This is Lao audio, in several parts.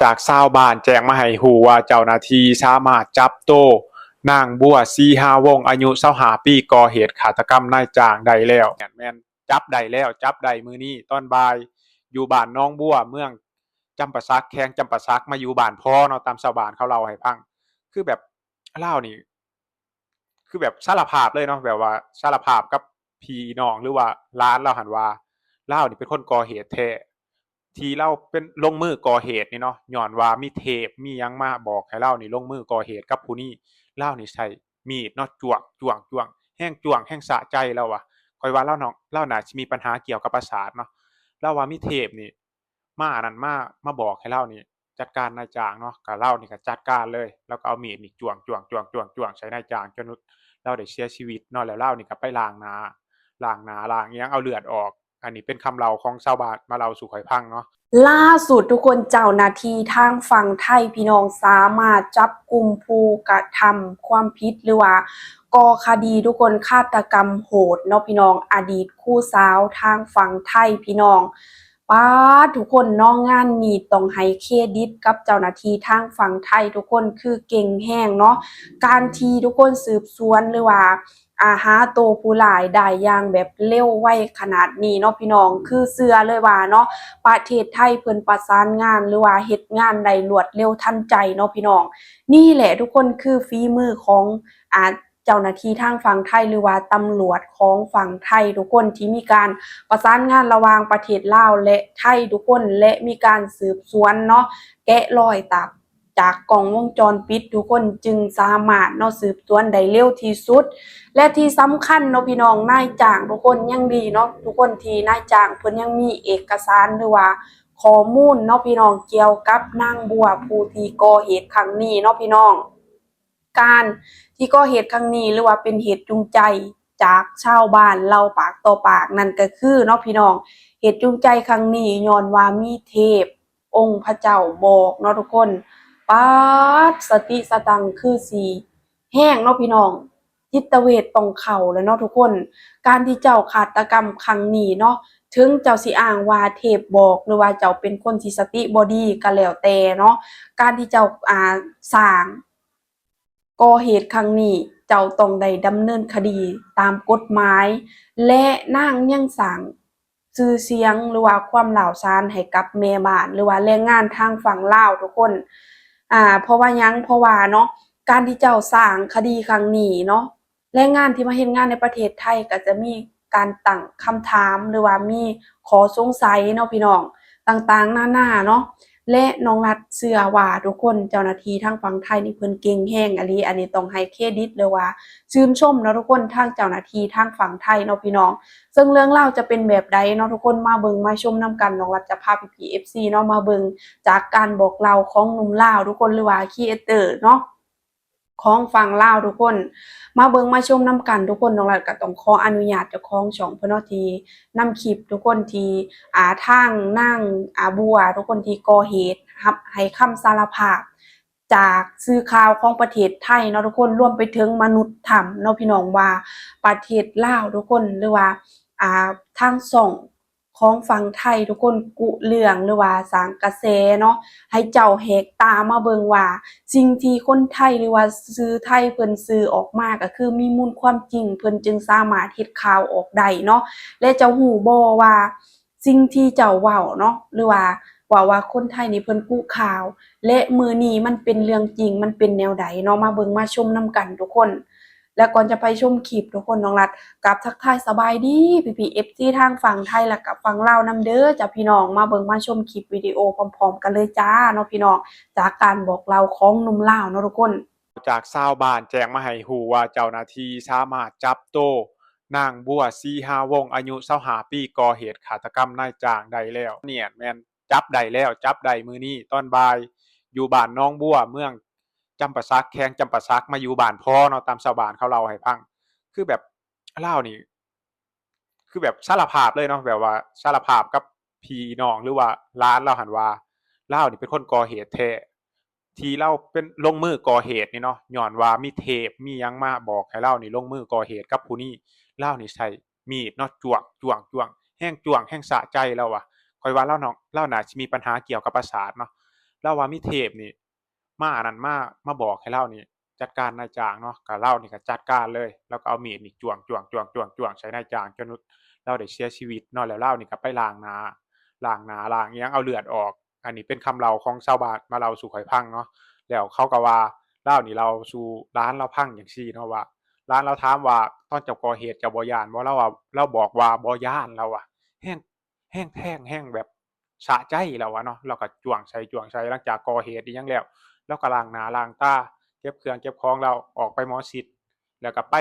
ຈາກຊາວບ້ານແຈ້ງມາໃຫ້ຮູ້ວ່າເຈົ້າໜ້າທີ່ສາມາດຈັບໂຕນາງບົວ ສີຫາວົງ ອາຍຸຊາວຫ້າປີ ກໍ່ເຫດຄາດຕະກຳນາຍຈ້າງໄດ້ແລ້ວ. ແມ່ນໆ ຈັບໄດ້ແລ້ວ, ຈັບໄດ້ມື້ນີ້ຕອນບ່າຍ ຢູ່ບ້ານໜອງບົວ ເມືອງຈຳປາສັກ ແຂວງຈຳປາສັກ ມາຢູ່ບ້ານພໍເນາະ, ຕາມຊາວບ້ານເຂົາເລົ່າໃຫ້ຟັງ. ຄືແບບລາວນີ້ ຄືແບບສາລະພາບເລີຍເນາະ, ແບບວ່າສາລະພາບກັບພີ່ນ້ອງ ຫຼືວ່າຫຼານລາວຫັ້ນວ່າ ລາວນີ້ເປັນຄົນກໍ່ເຫດແທ້ ທີ່ລາວເປັນ ລົງມືກໍ່ເຫດນີ້ເນາະ, ຍ້ອນວ່າມີເທບມີຫຍັງມາບອກໃຫ້ລາວນີ້ລົງມືກໍ່ເຫດກັບຜູ້ນີ້. ລາວນີ້ໃຊ້ມີດເນາະ ຈ້ວງ ຈ້ວງ ຈ້ວງ ແຮງຈ້ວງແຮງສະໃຈລາວວ່າ. ຂ້ອຍວ່າລາວເນາະ ລາວໜ້າຊິມີບັນຫາກ່ຽວກັບປະສາດເນາະ, ລາວວ່າມີເທບນີ້ ມາອັນນັ້ນ ມາ ມາບອກໃຫ້ລາວນີ້ຈັດການນາຍຈ້າງເນາະ, ກະລາວນີ້ກະຈັດການເລີຍ, ລາວກະເອົາມີດນີ້ຈ້ວງ ຈ້ວງ ຈ້ວງ ຈ້ວງ ຈ້ວງໃສ່ນາຍຈ້າງ ຈົນລາວໄດ້ເສຍຊີວິດເນາະ. ແລ້ວລາວນີ້ກະໄປລ້າງໜ້າ ລ້າງໜ້າ ລ້າງອີ່ຫຍັງ ເອົາເລືອດອອກ. ອັນນີ້ເປັນຄຳເລົ່າຂອງຊາວບ້ານມາເລົ່າສູ່ຂ້ອຍຟັງເນາະ. ລ່າສຸດທຸກຄົນ ເຈົ້າໜ້າທີ່ທາງຝັ່ງໄທພີ່ນ້ອງ ສາມາດຈັບກຸ່ມຜູ້ກະທຳຄວາມຜິດ ຫຼືວ່າກໍ່ຄະດີທຸກຄົນ ຄາດຕະກຳໂຫດເນາະພີ່ນ້ອງ, ອະດີດຄູສາວທາງຝັ່ງໄທພີ່ນ້ອງ. ປາດ ທຸກຄົນເນາະ, ງານນີ້ຕ້ອງໃຫ້ເຄຣດິດກັບເຈົ້າໜ້າທີ່ທາງຝັ່ງໄທທຸກຄົນ ຄືເກັ່ງແຮງເນາະ. ການທີ່ທຸກຄົນສືບສວນ ຫຼືວ່າ ອາ ຫາໂຕຜູ້ຮ້າຍໄດ້ຢ່າງແບບເລັວໄວຂະໜາດນີ້ເນາະພີ່ນ້ອງ, ຄືເຊື່ອເລີຍວ່າເນາະ ປະເທດໄທເພິ່ນປະສານງານ ຫຼືວ່າເຮັດງານໄດ້ລວດເລັວທັນໃຈເນາະພີ່ນ້ອງ. ນີ້ແຫຼະທຸກຄົນ ຄືຝີມືຂອງ ອາ ເຈົ້າໜ້າທີ່ທາງຝັ່ງໄທ ຫຼືວ່າຕຳຫຼວດຂອງຝັ່ງໄທທຸກຄົນ ທີ່ມີການປະສານງານລະຫວ່າງປະເທດລາວ ແລະ ໄທທຸກຄົນ ແລະ ມີການສືບສວນເນາະ ແກະລອຍຕາມ ຈາກກ້ອງວົງຈອນປິດ ທຸກຄົນຈຶ່ງສາມາດເນາະ ສືບສວນໄດ້ເລັວທີ່ສຸດ. ແລະ ທີ່ສຳຄັນເນາະພີ່ນ້ອງ ນາຍຈ້າງທຸກຄົນ ຍັງດີເນາະທຸກຄົນ ທີ່ນາຍຈ້າງເພິ່ນຍັງມີເອກະສານ ຫຼືວ່າຂໍ້ມູນເນາະພີ່ນ້ອງ ກ່ຽວກັບນາງບົວ ຜູ້ທີ່ກໍ່ເຫດຄັ້ງນີ້ເນາະພີ່ນ້ອງ. ການທີ່ກໍ່ເຫດຄັ້ງນີ້ ຫຼືວ່າເປັນເຫດຈູງໃຈຈາກຊາວບ້ານເລົ່າປາກຕໍ່ປາກນັ້ນກະຄືເນາະພີ່ນ້ອງ ເຫດຈູງໃຈຄັ້ງນີ້ຍ້ອນວ່າມີເທບ ອົງພະເຈົ້າບອກເນາະທຸກຄົນ. ປາດ ສະຕິສະຕັງຄືຊິແຮງເນາະພີ່ນ້ອງ, ຈິດຕະເວດຕ້ອງເຂົ້າແລ້ວເນາະທຸກຄົນ. ການທີ່ເຈົ້າຄາດຕະກຳຄັ້ງນີ້ເນາະ ເຖິງເຈົ້າຊິອ້າງວ່າເທບບອກ ຫຼືວ່າເຈົ້າເປັນຄົນທີ່ສະຕິບໍ່ດີກະແລ້ວແຕ່ເນາະ, ການທີ່ເຈົ້າ ອາ ສ້າງ ກໍ່ເຫດຄັ້ງນີ້ ເຈົ້າຕ້ອງໄດ້ດຳເນີນຄະດີຕາມກົດໝາຍ ແລະ ນາງຍັງສ້າງຊື່ສຽງ ຫຼືວ່າຄວາມລ້າວຊານໃຫ້ກັບແມ່ບ້ານ ຫຼືວ່າແຮງງານທາງຝັ່ງລາວທຸກຄົນ. ອາ ເພາະວ່າຫຍັງ? ເພາະວ່າເນາະ ການທີ່ເຈົ້າສ້າງຄະດີຄັ້ງນີ້ເນາະ ແຮງງານທີ່ມາເຮັດງານໃນປະເທດໄທກະຈະມີການຕັ້ງຄຳຖາມ ຫຼືວ່າມີຂໍ້ສົງໄສເນາະພີ່ນ້ອງ ຕ່າງໆນານາເນາະ. ແລະ ນ້ອງລັດເຊື່ອວ່າທຸກຄົນ ເຈົ້າໜ້າທີ່ທາງຝັ່ງໄທນີ້ເພິ່ນເກັ່ງແຮງອີ່ຫຼີ, ອັນນີ້ຕ້ອງໃຫ້ເຄຣດິດ ຫຼືວ່າຊື່ນຊົມເນາະທຸກຄົນ ທາງເຈົ້າໜ້າທີ່ທາງຝັ່ງໄທເນາະພີ່ນ້ອງ. ເຊິ່ງເລື່ອງລາວຈະເປັນແບບໃດເນາະທຸກຄົນ ມາເບິ່ງມາຊົມນຳກັນ. ນ້ອງລັດຈະພາພີ່ໆ ເອັຟຊີ ເນາະ ມາເບິ່ງຈາກການບອກເລົ່າຂອງໜຸ່ມລາວທຸກຄົນ ຫຼືວ່າຄຣີເອເຕີເນາະ ຂອງຝັ່ງລາວທຸກຄົນ ມາເບິ່ງມາຊົມນຳກັນທຸກຄົນ. ນ້ອງລັດກະຕ້ອງຂໍອະນຸຍາດເຈົ້າຂອງຊ່ອງເພິ່ນເນາະ ທີ່ນຳຄລິບທຸກຄົນ ທີ່ ອາ ທາງນາງ ອາ ບົວ ທຸກຄົນ ທີ່ກໍ່ເຫດ ຮັບໃຫ້ຄຳສາລະພາບຈາກສື່ຂ່າວຂອງປະເທດໄທເນາະທຸກຄົນ ລວມໄປເຖິງມະນຸດຖ້ຳເນາະພີ່ນ້ອງ ວ່າປະເທດລາວທຸກຄົນ ຫຼືວ່າ ອາ ທາງຊ່ອງ ຂອງຝັ່ງໄທທຸກຄົນ ກຸເລື່ອງ ຫຼືວ່າສ້າງກະແສເນາະ ໃຫ້ເຈົ້າແຫກຕາມາເບິ່ງວ່າ ສິ່ງທີ່ຄົນໄທ ຫຼືວ່າສື່ໄທເພິ່ນສື່ອອກມາ ກະຄືມີມູນຄວາມຈິງ ເພິ່ນຈຶ່ງສາມາດເຮັດຂ່າວອອກໄດ້ເນາະ. ແລະ ເຈົ້າຮູ້ບໍ່ວ່າ ສິ່ງທີ່ເຈົ້າເວົ້າເນາະ ຫຼືວ່າເວົ້າວ່າຄົນໄທນີ້ເພິ່ນກຸຂ່າວ ແລະ ມື້ນີ້ມັນເປັນເລື່ອງຈິງ ມັນເປັນແນວໃດເນາະ ມາເບິ່ງມາຊົມນຳກັນທຸກຄົນ. ແລະ ກ່ອນຈະໄປຊົມຄລິບທຸກຄົນ ນ້ອງລັດກາບທັກທາຍສະບາຍດີພີ່ໆ ເອັຟຊີ ທາງຝັ່ງໄທ ແລະ ກະຝັ່ງລາວນຳເດີຈ້າພີ່ນ້ອງ. ມາເບິ່ງມາຊົມຄລິບວິດີໂອພ້ອມໆກັນເລີຍຈ້າເນາະພີ່ນ້ອງ ຈາກການບອກເລົ່າຂອງໜຸ່ມລາວເນາະທຸກຄົນ. ຈາກຊາວບ້ານແຈ້ງມາໃຫ້ຮູ້ວ່າເຈົ້າໜ້າທີ່ສາມາດຈັບໂຕນາງບົວ ສີຫາວົງ ອາຍຸຊາວຫ້າປີ ກໍ່ເຫດຄາດຕະກຳນາຍຈ້າງໄດ້ແລ້ວ. ແມ່ນ ຈັບໄດ້ແລ້ວ, ຈັບໄດ້ມື້ນີ້ຕອນບ່າຍ ຢູ່ບ້ານໜອງບົວ ເມືອງຈຳປາສັກ ແຂວງຈຳປາສັກ ມາຢູ່ບ້ານພໍເນາະ, ຕາມຊາວບ້ານເຂົາເລົ່າໃຫ້ຟັງ. ຄືແບບລາວນີ້ ຄືແບບສາລະພາບເລີຍເນາະ, ແບບວ່າສາລະພາບກັບພີ່ນ້ອງ ຫຼືວ່າຫຼານລາວຫັ້ນວ່າ ລາວນີ້ເປັນຄົນກໍ່ເຫດແທ້ ທີ່ລາວເປັນ ລົງມືກໍ່ເຫດນີ້ເນາະ, ຍ້ອນວ່າມີເທບມີຫຍັງມາບອກໃຫ້ລາວນີ້ລົງມືກໍ່ເຫດກັບຜູ້ນີ້. ລາວນີ້ໃຊ້ ມີດເນາະ ຈ້ວງ ຈ້ວງ ຈ້ວງ ແຮງຈ້ວງແຮງສະໃຈລາວວ່າ. ຂ້ອຍວ່າລາວເນາະ ລາວໜ້າຊິມີບັນຫາກ່ຽວກັບປະສາດເນາະ, ລາວວ່າມີເທບນີ້ມາອັນນັ້ນ ມາ ມາບອກໃຫ້ລາວນີ້ຈັດການນາຍຈ້າງເນາະ. ກໍລາວນີ້ກໍຈັດການເລີຍ ລາວກໍເອົາມີດນີ້ຈ້ວງໆໆໆໃສ່ນາຍຈ້າງ ຈົນລາວໄດ້ເສຍຊີວິດເນາະ. ແລ້ວລາວນີ້ກໍໄປລ້າງໜ້າ ລ້າງໜ້າ ລ້າງອີ່ຫຍັງ ເອົາເລືອດອອກ. ອັນນີ້ເປັນຄຳເລົ່າຂອງຊາວບ້ານມາເລົ່າສູ່ຂ້ອຍຟັງເນາະ. ແລ້ວເຂົາກໍວ່າ ລາວນີ້ເລົ່າສູ່ຫຼານລາວຟັງຈັ່ງຊີ້ເນາະ ວ່າ ຫຼານລາວຖາມວ່າ ຕອນເຈົ້າກໍ່ເຫດເຈົ້າບໍ່ຢ້ານບໍ່? ລາວວ່າ ລາວບອກວ່າບໍ່ຢ້ານ ລາວວ່າ ແຮງ ແຮງແທງ ແຮງແບບສະໃຈ ລາວວ່າເນາະ. ລາວກໍຈ້ວງໃສ່ ຈ້ວງໃສ່ ຫຼັງຈາກກໍ່ເຫດອີ່ຫຍັງແລ້ວ ລາວກໍລ້າງໜ້າລ້າງຕາ ເກັບເຄື່ອງເກັບຂອງລາວອອກໄປໝໍຊິດ ແລ້ວກໍໄປ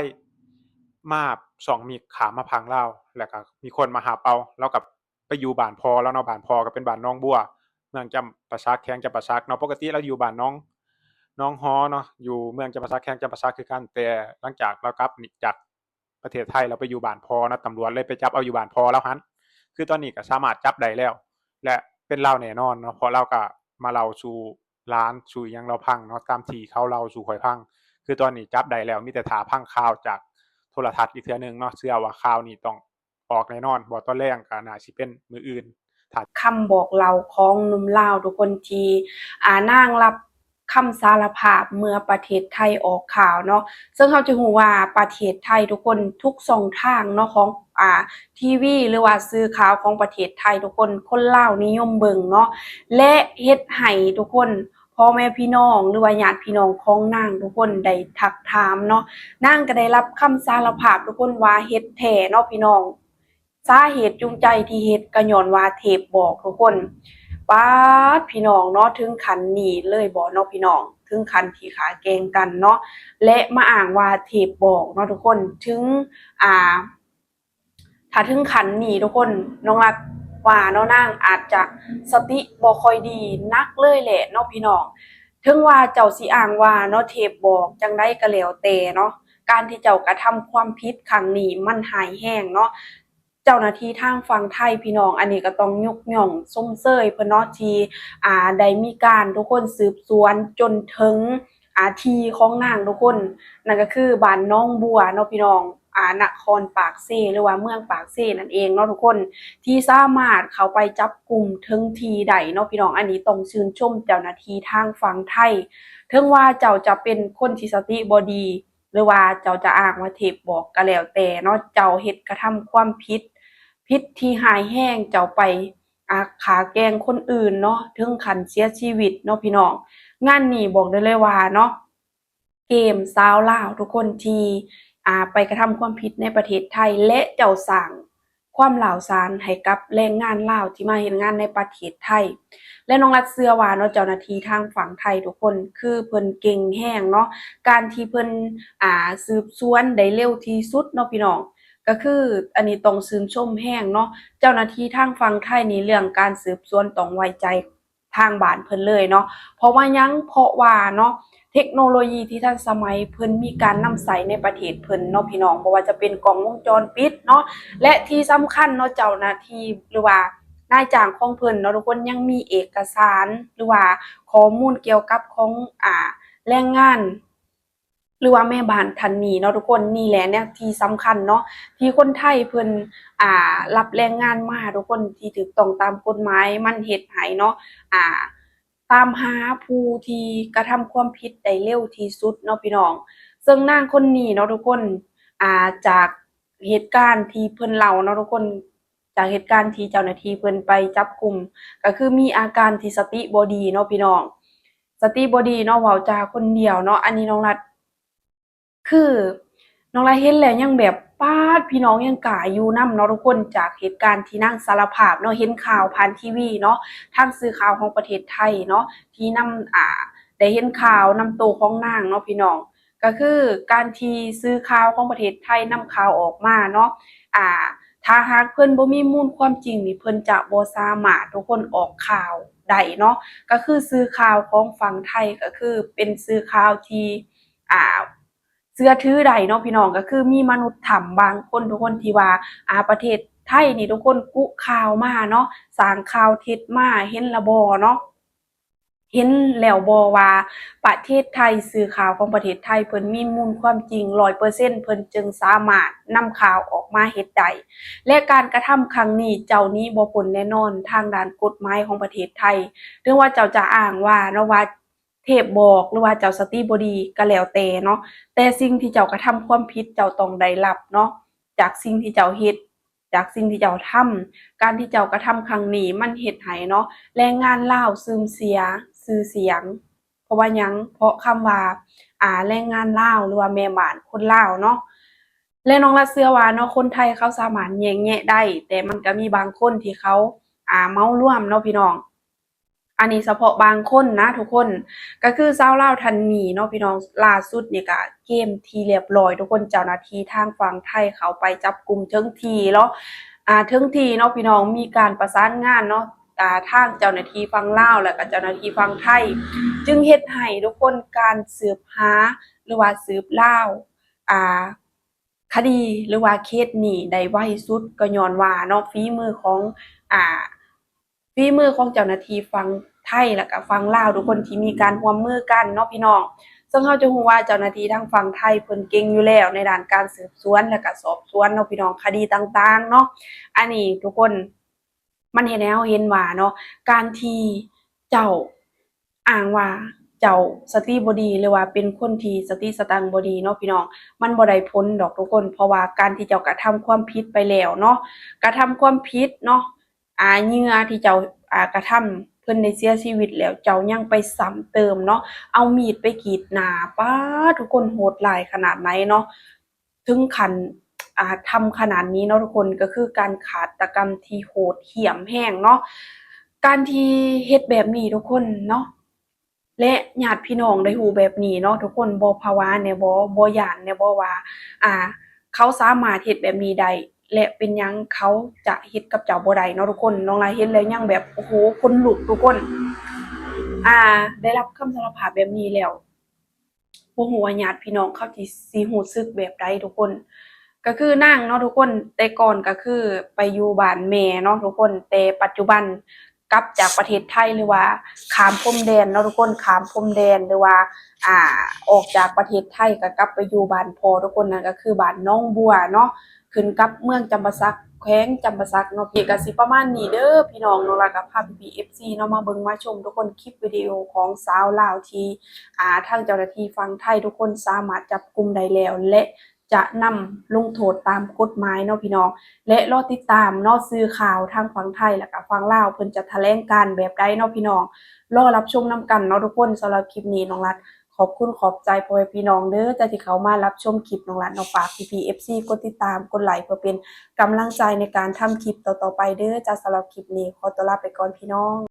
ມາຊ່ອງມີກຂ້າມມາຝັ່ງລາວ ແລ້ວກໍມີຄົນມາຮັບເອົາ. ລາວກໍໄປຢູ່ບ້ານພໍ່ລາວເນາະ ບ້ານພໍ່ກໍເປັນບ້ານໜອງບົວ ເມືອງຈຳປາສັກ ແຂວງຈຳປາສັກເນາະ. ປົກກະຕິລາວຢູ່ບ້ານໜອງ ໜອງຫໍເນາະ ຢູ່ເມືອງຈຳປາສັກ ແຂວງຈຳປາສັກຄືກັນ. ແຕ່ຫຼັງຈາກລາວກັບນີ້ຈາກ ປະເທດໄທ ລາວໄປຢູ່ບ້ານພໍ່ເນາະ ຕຳຫຼວດເລີຍໄປຈັບເອົາຢູ່ບ້ານພໍ່ລາວຫັ້ນ. ຄືຕອນນີ້ກໍສາມາດຈັບໄດ້ແລ້ວ ແລະ ເປັນລາວແນ່ນອນເນາະ ເພາະລາວກໍມາເລົ່າສູ່ຫຼານສູ່ອີ່ຫຍັງລາວຟັງເນາະ ຕາມທີ່ເຂົາເລົ່າສູ່ຂ້ອຍຟັງ. ຄືຕອນນີ້ຈັບໄດ້ແລ້ວ ມີແຕ່ຖ້າຟັງຂ່າວຈາກໂທລະທັດອີກເທື່ອໜຶ່ງເນາະ. ເຊື່ອວ່າຂ່າວນີ້ຕ້ອງອອກແນ່ນອນ ບໍ່ຕອນແລງ ກໍໜ້າຊິເປັນມື້ອື່ນ. ຖ້າ ຄຳບອກເລົ່າຂອງໜຸ່ມລາວທຸກຄົນທີ່ ອ່າ ນາງຮັບຄຳສາລະພາບເມື່ອປະເທດໄທອອກຂ່າວເນາະ, ເຊິ່ງເຮົາຈະຮູ້ວ່າປະເທດໄທທຸກຄົນ ທຸກຊ່ອງທາງເນາະ ຂອງ ອ່າ ທີວີ ຫຼືວ່າສື່ຂ່າວຂອງປະເທດໄທທຸກຄົນ ຄົນລາວນິຍົມເບິ່ງເນາະ ແລະ ເຮັດໃຫ້ທຸກຄົນ ພໍ່ແມ່ພີ່ນ້ອງ ຫຼືວ່າຍາດພີ່ນ້ອງຂອງນາງທຸກຄົນໄດ້ທັກຖາມເນາະ. ນາງກໍໄດ້ຮັບຄຳສາລະພາບທຸກຄົນວ່າເຮັດແທ້ເນາະພີ່ນ້ອງ. ສາເຫດຈູງໃຈທີ່ເຮັດກໍຍ້ອນວ່າເທບບອກທຸກຄົນ. ປາດ ພີ່ນ້ອງເນາະ ເຖິງຂັ້ນນີ້ເລີຍບໍ່ເນາະພີ່ນ້ອງ? ເຖິງຂັ້ນທີ່ຂ້າແກ່ງກັນເນາະ ແລະ ມາອ້າງວ່າເທບບອກເນາະທຸກຄົນ. ເຖິງ ອ່າ ຖ້າເຖິງຂັ້ນນີ້ທຸກຄົນ ນ້ອງລັດວ່າເນາະ ນາງອາດຈະສະຕິບໍ່ຄ່ອຍດີໜັກເລີຍແຫຼະເນາະພີ່ນ້ອງ. ເຖິງວ່າເຈົ້າຊິອ້າງວ່າເນາະ ເທບບອກຈັ່ງໃດກໍແລ້ວແຕ່ເນາະ ການທີ່ເຈົ້າກະທຳຄວາມຜິດຄັ້ງນີ້ມັນຮ້າຍແຮງເນາະ. ເຈົ້າໜ້າທີ່ທາງຝັ່ງໄທພີ່ນ້ອງ ອັນນີ້ກໍຕ້ອງຍົກຍ້ອງຊົມເຊີຍເພິ່ນເນາະ ທີ່ ອ່າ ໄດ້ມີການທຸກຄົນສືບສວນຈົນເຖິງ ອ່າ ທີ່ຂອງນາງທຸກຄົນ ນັ້ນກໍຄືບ້ານໜອງບົວເນາະພີ່ນ້ອງ ອ່າ ນະຄອນປາກເຊ ຫຼືວ່າເມືອງປາກເຊນັ້ນເອງເນາະທຸກຄົນ ທີ່ສາມາດເຂົ້າໄປຈັບກຸມເຖິງທີ່ໄດ້ເນາະພີ່ນ້ອງ. ອັນນີ້ຕ້ອງຊື່ນຊົມເຈົ້າໜ້າທີ່ທາງຝັ່ງໄທ ເຖິງວ່າເຈົ້າຈະເປັນຄົນທີ່ສະຕິບໍ່ດີ ຫຼືວ່າເຈົ້າຈະອ້າງວ່າເທບບອກກໍແລ້ວແຕ່ເນາະ ເຈົ້າເຮັດກະທຳຄວາມຜິດ ຜິດທີ່ຮ້າຍແຮງ ເຈົ້າໄປ ອ່າ ຂ້າແກ່ງຄົນອື່ນເນາະ ເຖິງຂັ້ນເສຍຊີວິດເນາະພີ່ນ້ອງ. ງານນີ້ບອກໄດ້ເລີຍວ່າເນາະ ເກມຊາວລາວທຸກຄົນທີ່ ອ່າ ໄປກະທຳຄວາມຜິດໃນປະເທດໄທ ແລະ ເຈົ້າສ້າງ ຄວາມຮ້າວສານໃຫ້ກັບແຮງງານລາວທີ່ມາເຮັດງານໃນປະເທດໄທ ແລະ ນ້ອງລັດເຊື່ອວ່າເນາະ ເຈົ້າໜ້າທີ່ທາງຝັ່ງໄທທຸກຄົນ ຄືເພິ່ນເກັ່ງແຮງເນາະ ການທີ່ເພິ່ນ ອ່າ ສືບສວນໄດ້ເລັວທີ່ສຸດເນາະພີ່ນ້ອງ ກໍຄືອັນນີ້ຕ້ອງຊື່ນຊົມແຮງເນາະ ເຈົ້າໜ້າທີ່ທາງຝັ່ງໄທນີ້ ເລື່ອງການສືບສວນຕ້ອງໄວ້ໃຈ ທາງບ້ານເພິ່ນເລີຍເນາະ. ເພາະວ່າຫຍັງ? ເພາະວ່າເນາະ ເທັກໂນໂລຢີທີ່ທັນສະໄໝ ເພິ່ນມີການນຳໃຊ້ໃນປະເທດເພິ່ນເນາະພີ່ນ້ອງ ບໍ່ວ່າຈະເປັນກ້ອງວົງຈອນປິດເນາະ ແລະ ທີ່ສຳຄັນເນາະ ເຈົ້າໜ້າທີ່ ຫຼືວ່ານາຍຈ້າງຂອງເພິ່ນເນາະທຸກຄົນ ຍັງມີເອກະສານ ຫຼືວ່າຂໍ້ມູນກ່ຽວກັບຂອງ ອ່າ ແຮງງານ ຫຼືວ່າແມ່ບ້ານທ່ານນີ້ເນາະທຸກຄົນ. ນີ້ແຫຼະແນວທີ່ສຳຄັນເນາະ ທີ່ຄົນໄທເພິ່ນ ອ່າ ຮັບແຮງງານມາທຸກຄົນ ທີ່ຖືກຕ້ອງຕາມກົດໝາຍ ມັນເຮັດໃຫ້ເນາະ ອ່າ ຕາມຫາຜູ້ທີ່ກະທຳຄວາມຜິດໄດ້ເລັວທີ່ສຸດເນາະພີ່ນ້ອງ. ເຊິ່ງນາງຄົນນີ້ເນາະທຸກຄົນ ອ່າ ຈາກເຫດການທີ່ເພິ່ນເລົ່າເນາະທຸກຄົນ ຈາກເຫດການທີ່ເຈົ້າໜ້າທີ່ເພິ່ນໄປຈັບກຸມ ກໍຄືມີອາການທີ່ສະຕິບໍ່ດີເນາະພີ່ນ້ອງ ສະຕິບໍ່ດີເນາະ ເວົ້າຈາຄົນດຽວເນາະ. ອັນນີ້ນ້ອງລັດ ຄືນ້ອງລັດເຫັນແລ້ວຍັງແບບ ປາດ ພີ່ນ້ອງ ຍັງກ້າຢູ່ນຳເນາະທຸກຄົນ. ຈາກເຫດການທີ່ນາງສາລະພາບເນາະ ເຫັນຂ່າວຜ່ານທີວີເນາະ ທາງສື່ຂ່າວຂອງປະເທດໄທເນາະ ທີ່ນຳ ອ່າ ໄດ້ເຫັນຂ່າວນຳໂຕຂອງນາງເນາະພີ່ນ້ອງ ກໍຄືການທີ່ສື່ຂ່າວຂອງປະເທດໄທນຳຂ່າວອອກມາເນາະ ອ່າ ຖ້າຫາກເພິ່ນບໍ່ມີມູນຄວາມຈິງນີ້ ເພິ່ນຈະບໍ່ສາມາດທຸກຄົນອອກຂ່າວໄດ້ເນາະ. ກໍຄືສື່ຂ່າວຂອງຝັ່ງໄທ ກໍຄືເປັນສື່ຂ່າວທີ່ ອ່າ ເຊື່ອຖືໄດ້ເນາະພີ່ນ້ອງ ກໍຄືມີມະນຸດຖ້ຳບາງຄົນທຸກຄົນທີ່ວ່າ ອ່າ ປະເທດໄທນີ້ທຸກຄົນກຸຂ່າວມາເນາະ ສ້າງຂ່າວເທັດມາ ເຫັນລະບໍ່ເນາະ. ເຫັນແລ້ວບໍ່ວ່າປະເທດໄທ ສື່ຂ່າວຂອງປະເທດໄທເພິ່ນມີມູນຄວາມຈິງຮ້ອຍເປີເຊັນ ເພິ່ນຈຶ່ງສາມາດນຳຂ່າວອອກມາເຮັດໄດ້ ແລະ ການກະທຳຄັ້ງນີ້ເຈົ້າໜີບໍ່ພົ້ນແນ່ນອນ ທາງດ້ານກົດໝາຍຂອງປະເທດໄທ ເຖິງວ່າເຈົ້າຈະອ້າງວ່າເນາະວ່າ ເທບບອກ ຫຼືວ່າເຈົ້າສະຕິບໍ່ດີກໍແລ້ວແຕ່ເນາະ ແຕ່ສິ່ງທີ່ເຈົ້າກະທຳຄວາມຜິດເຈົ້າຕ້ອງໄດ້ຮັບເນາະ ຈາກສິ່ງທີ່ເຈົ້າເຮັດ ຈາກສິ່ງທີ່ເຈົ້າທຳ. ການທີ່ເຈົ້າກະທຳຄັ້ງນີ້ມັນເຮັດໃຫ້ເນາະ ແຮງງານລາວເສື່ອມເສຍຊື່ສຽງ. ເພາະວ່າຫຍັງ? ເພາະຄຳວ່າ ອາ ແຮງງານລາວ ຫຼືວ່າແມ່ບ້ານຄົນລາວເນາະ ແລະ ນ້ອງລັດເຊື່ອວ່າເນາະ ຄົນໄທເຂົາສາມາດແຍກແຍະໄດ້ ແຕ່ມັນກະມີບາງຄົນທີ່ເຂົາ ອາ ເໝົາລວມເນາະພີ່ນ້ອງ. ອັນນີ້ສະເພາະບາງຄົນນະທຸກຄົນ ກະຄືຊາວລາວທ່ານນີ້ເນາະພີ່ນ້ອງ ລ່າສຸດນີ້ກະເກມທີ່ລຽບລ້ອຍທຸກຄົນ ເຈົ້າໜ້າທີ່ທາງຝັ່ງໄທເຂົ້າໄປຈັບກຸມເຖິງທີ່ເນາະ ອາ ເຖິງທີ່ເນາະພີ່ນ້ອງ ມີການປະສານງານເນາະ ອາ ທາງເຈົ້າໜ້າທີ່ຝັ່ງລາວ ແລະກະເຈົ້າໜ້າທີ່ຝັ່ງໄທ ຈຶ່ງເຮັດໃຫ້ທຸກຄົນ ການສືບຫາ ຫຼືວ່າສືບລາວ ອາ ຄະດີ ຫຼືວ່າເຄສນີ້ໄດ້ໄວສຸດ ກໍຍ້ອນວ່າເນາະ ຝີມືຂອງ ອາ ຝີມືຂອງເຈົ້າໜ້າທີ່ຝັ່ງໄທ ແລະກະຝັ່ງລາວ ທຸກຄົນທີ່ມີການຮ່ວມມືກັນເນາະພີ່ນ້ອງ. ເຊິ່ງເຮົາຈະຮູ້ວ່າເຈົ້າໜ້າທີ່ທາງຝັ່ງໄທເພິ່ນເກັ່ງຢູ່ແລ້ວໃນດ້ານການສືບສວນ ແລະກະສອບສວນເນາະພີ່ນ້ອງ ຄະດີຕ່າງໆເນາະ. ອັນນີ້ທຸກຄົນ ມັນເຮັດໃຫ້ເຮົາເຫັນວ່າເນາະ ການທີ່ເຈົ້າອ້າງວ່າເຈົ້າສະຕິບໍ່ດີ ຫຼືວ່າເປັນຄົນທີ່ສະຕິສະຕັງບໍ່ດີເນາະພີ່ນ້ອງ ມັນບໍ່ໄດ້ຜົນດອກທຸກຄົນ ເພາະວ່າການທີ່ເຈົ້າກະທຳຄວາມຜິດໄປແລ້ວເນາະ ກະທຳຄວາມຜິດເນາະ ອາ ເຫຍື່ອທີ່ເຈົ້າ ອາ ກະທຳ ເພິ່ນໄດ້ເສຍຊີວິດແລ້ວ ເຈົ້າຍັງໄປຊ້ຳເຕີມເນາະ ເອົາມີດໄປກຣີດໜ້າ ປາດ ທຸກຄົນ ໂຫດຮ້າຍຂະໜາດໃດເນາະ ເຖິງຂັ້ນ ອາ ທຳຂະໜາດນີ້ເນາະທຸກຄົນ ກໍຄືການຄາດຕະກຳທີ່ໂຫດຫ້ຽມແຮງເນາະ ການທີ່ເຮັດແບບນີ້ທຸກຄົນເນາະ ແລະ ຍາດພີ່ນ້ອງໄດ້ຮູ້ແບບນີ້ເນາະທຸກຄົນ ບໍ່ຜະວາແດ່ບໍ່? ບໍ່ຢ້ານແດ່ບໍ່ວ່າ ອາ ເຂົາສາມາດເຮັດແບບນີ້ໄດ້ ແລະ ເປັນຫຍັງເຂົາຈະເຮັດກັບເຈົ້າບໍ່ໄດ້ເນາະທຸກຄົນ? ນ້ອງລາເຫັນແລ້ວຍັງແບບ ໂອ້ໂຫ ຂົນລຸກທຸກຄົນ ອາ ໄດ້ຮັບຄຳສາລະພາບແບບນີ້ແລ້ວ ບໍ່ຮູ້ວ່າຍາດພີ່ນ້ອງເຂົາຊິ ຊິຮູ້ສຶກແບບໃດທຸກຄົນ. ກໍຄືນາງເນາະທຸກຄົນ ແຕ່ກ່ອນກໍຄືໄປຢູ່ບ້ານແມ່ເນາະທຸກຄົນ ແຕ່ປັດຈຸບັນກັບຈາກປະເທດໄທ ຫຼືວ່າຂ້າມພົມແດນເນາະທຸກຄົນ ຂ້າມພົມແດນ ຫຼືວ່າ ອາ ອອກຈາກປະເທດໄທກໍກັບໄປຢູ່ບ້ານພໍ່ທຸກຄົນ ນັ້ນກໍຄືບ້ານໜອງບົວເນາະ ຂຶ້ນກັບເມືອງຈຳປາສັກ ແຂວງຈຳປາສັກເນາະ. ເອກະຊິປະມານນີ້ເດີພີ່ນ້ອງເນາະ ແລ້ວກໍພາພີ່ໆ ເອັຟຊີ ເນາະ ມາເບິ່ງມາຊົມທຸກຄົນ ຄລິບວິດີໂອຂອງຊາວລາວທີ່ ອາ ທາງເຈົ້າໜ້າທີ່ຝັ່ງໄທທຸກຄົນສາມາດຈັບກຸມໄດ້ແລ້ວ ແລະ ຈະນຳລົງໂທດຕາມກົດໝາຍເນາະພີ່ນ້ອງ ແລະ ລໍຕິດຕາມເນາະ ສື່ຂ່າວທາງຝັ່ງໄທ ແລ້ວກໍຝັ່ງລາວ ເພິ່ນຈະຖະແຫຼງການແບບໃດເນາະພີ່ນ້ອງ ລໍຮັບຊົມນຳກັນເນາະທຸກຄົນ. ສຳລັບຄລິບນີ້ ນ້ອງລັດ ຂອບຄຸນຂອບໃຈພໍ່ແມ່ພີ່ນ້ອງເດີ ຈາກທີ່ເຂົ້າມາຮັບຊົມຄລິບນ້ອງລັດເນາະ. ຝາກພີ່ໆ ເອັຟຊີ ກົດຕິດຕາມ ກົດໄລ ເພື່ອເປັນກຳລັງໃຈໃນການທຳຄລິບຕໍ່ໆໄປເດີ. ຈາກສຳລັບຄລິບນີ້ ຂໍຕົວລາໄປກ່ອນພີ່ນ້ອງ.